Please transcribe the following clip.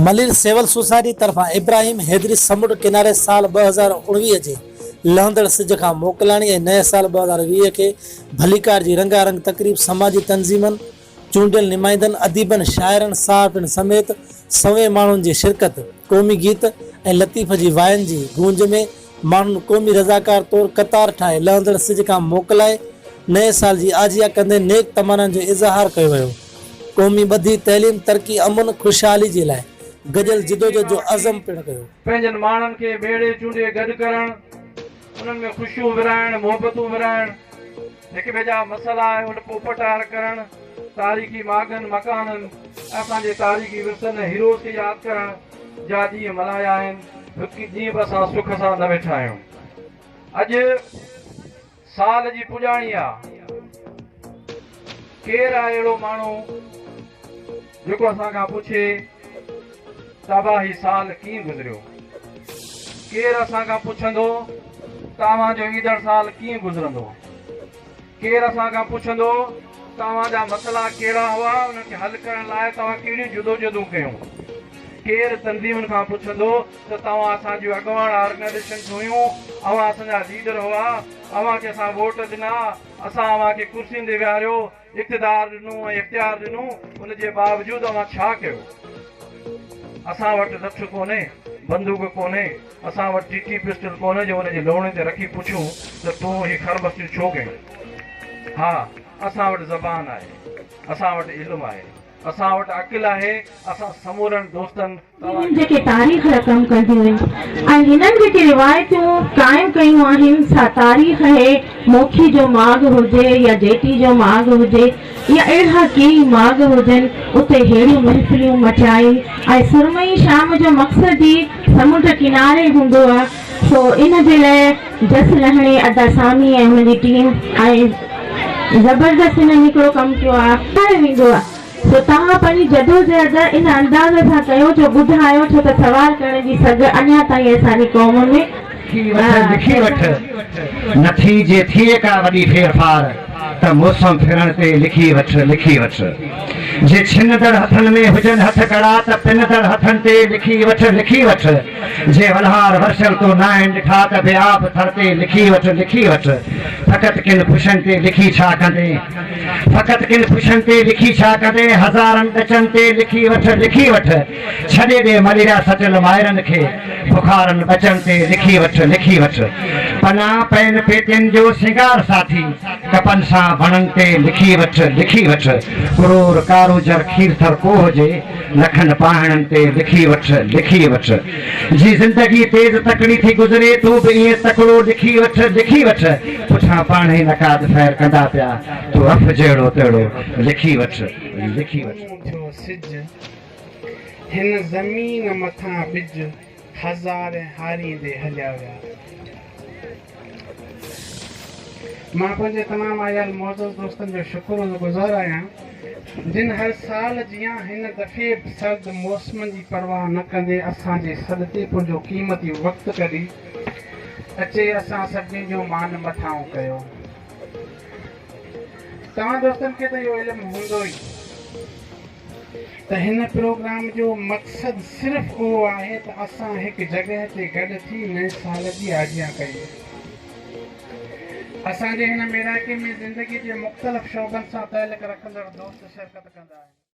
Malir civil society طرفان ابراهيم حيدري سمنڊ ڪناري سال 2019 جي لهندڙ سج کان موڪلاڻي ۽ نئين سال 2020 کي ڀليڪار جي رنگا رنگ تقريب سماجي تنظيمن، چونڊيل نمائندن، اديبن، شاعرن، صحافين سميت سوين ماڻهن جي شرڪت، قومي گيت ۽ لطيف جي واين جي گونج ۾ ماڻهن قومي رضاڪار طور قطار ٺاهي لهندڙ سج کان موڪلائي نئين سال جي آجيان ڪندي نيڪ تمنائن جو اظهار ڪيو ويو. قومي ٻڌي، تعليم، ترقي، امن، خوشحالي جي لاء گڏيل جدوجهد جو عزم پڻ ڪيو. پنهنجن ماڻهن کي ميڙي چونڊي گڏ ڪرڻ، انهن ۾ خوشيون ورهائڻ، محبتون ورهائڻ، هڪ ٻئي جا مسئلا ۽ ان پوپٽار ڪرڻ، تاريخي ماڳن، مڪانن، اسان جي تاريخي ورثن ۽ هيروز کي ياد ڪرڻ جا ڏينهن ملهايا آهن، هڪ ڏينهن به اسان سک سان نه ويٺا آهيون. اڄ سال جي پڄاڻي آ. ڪير آهي اهڙو ماڻهو جيڪو اسان کان پڇي ته ابا هي سال ڪيئن گذريو؟ ڪير اسان کان پڇندو ته اوهان جو ايندڙ سال ڪيئن گذرندو؟ ڪير اسان کان پڇندو ته اوهان جا مسئلا ڪهڙا هئا، انهن کي حل ڪرڻ لاء توهان ڪهڙيون جدوجهدون ڪيون؟ ڪير تنظيمن کان پڇندو ته توهان اسان جون اڳواڻ آرگنائيزيشنز هيون، اوهان اسان جا ليڊر هئا، اوهان کي اسان ووٽ ڏنا، اسان اوهان کي ڪرسين تي ويهاريو، اقتدار ڏنو ۽ اختيار ڏنو، ان جي باوجود اوهان ڇا ڪيو؟ اسان وٽ لٺ ڪونهي، بندوق ڪونهي، اسان وٽ ٽي ٽي پسٽل ڪونهي جو ان جي لوڻي تي رکي پڇون ته تون هي خرمستيون ڇو ڪيون؟ ها، اسان وٽ زبان آهي، اسان وٽ علم آهي، اسان وٽ عقل آهي، اسان سمورن دوستن توهان هنن جيڪي تاريخ رقم ڪنديون آهن ۽ هنن جيڪي روايتون قائم ڪيون آهن سا تاريخ اهي موکي جو ماڳ هجي يا جيٽي جو ماڳ هجي يا اهڙا ڪيئي ماڳ هجن اتي ههڙيون محفلون مچائي ۽ سرمئي شام جو مقصد ئي سمنڊ ڪناري هوندو آ سو ان جي لاء جس لهڻي ادا سامي ۽ هن جي ٽيم ۽ زبردست هنن هڪڙو ڪم ڪيو آ. ويندو آ. سو توهان پنهنجي جدوجهد ان انداز سان ڪيو جو ٻڌايو ڇو ته سوال ڪرڻ جي سگهه اڃا تائين اسان جي قوم ۾. لکي وٺ لکي وٺ، نه ٿي جي ٿئي ڪا وڏي ڦيرڦار ته موسم ڦرڻ تي لکي وٺ لکي وٺ. جي ڇنندڙ هٿن ۾ هجن هٿ ڪڙا ته پنندڙ هٿن تي لکي وٺ لکي وٺ. جي ولهار ورسيل تو ناهن ڏٺا ته بي آب ٿر تي لکي وٺ لکي وٺ. فقط ڪن خوشين تي لکي ڇا ڪندين. فقط ڪن خوشين تي لکي ڇا ڪندين هزارن ڏچن تي لکي وٺ لکي وٺ. ڇڏي ڏي مليريا سٽيل مائرن کي بخارن ٻچن تي لکي وٺ لکي وٺ. پنا پين پيتين جو سينگار ساٿي ڪپن سان وڻن تي لکي وٺ لکي وٺ. ڪرور ڪارونجهر کيرٿر ڪوهه جي لکن پاهڻن تي لکي وٺ لکي وٺ. جي زندگي تيز تڪڙي ٿي گذري تون به ائين تڪڙو لکي وٺ لکي وٺ. پٺيان پاڻهي نقاد فير ڪندا پيا تون رف جهڙو تهڙو لکي وٺ لکي وٺ. اونهون ٿيو سج هن زمين مٿان ٻج هزارين هاريندي هليا ويا. مان پنهنجي تمام آيل معزز دوستن جو شڪر گذار آهيان جن هر سال جيان هن دفعي به سرد موسمن جي پرواهه نه ڪندي اسان جي سڏ تي پنهنجو قيمتي وقت ڪڍي اچي اسان سڀني جو مان مٿانهون ڪيو. توهان دوستن کي ته اهو علم هوندو ئي ته هن پروگرام جو مقصد صرف اهو آهي ته اسان هڪ جڳهه تي گڏ ٿي نئين سال جي آجيان ڪيون. اسان جي هن ميڙاڪي ۾ زندگي جي مختلف شعبن سان تعلق رکندڙ دوست شرڪت ڪندا آهن.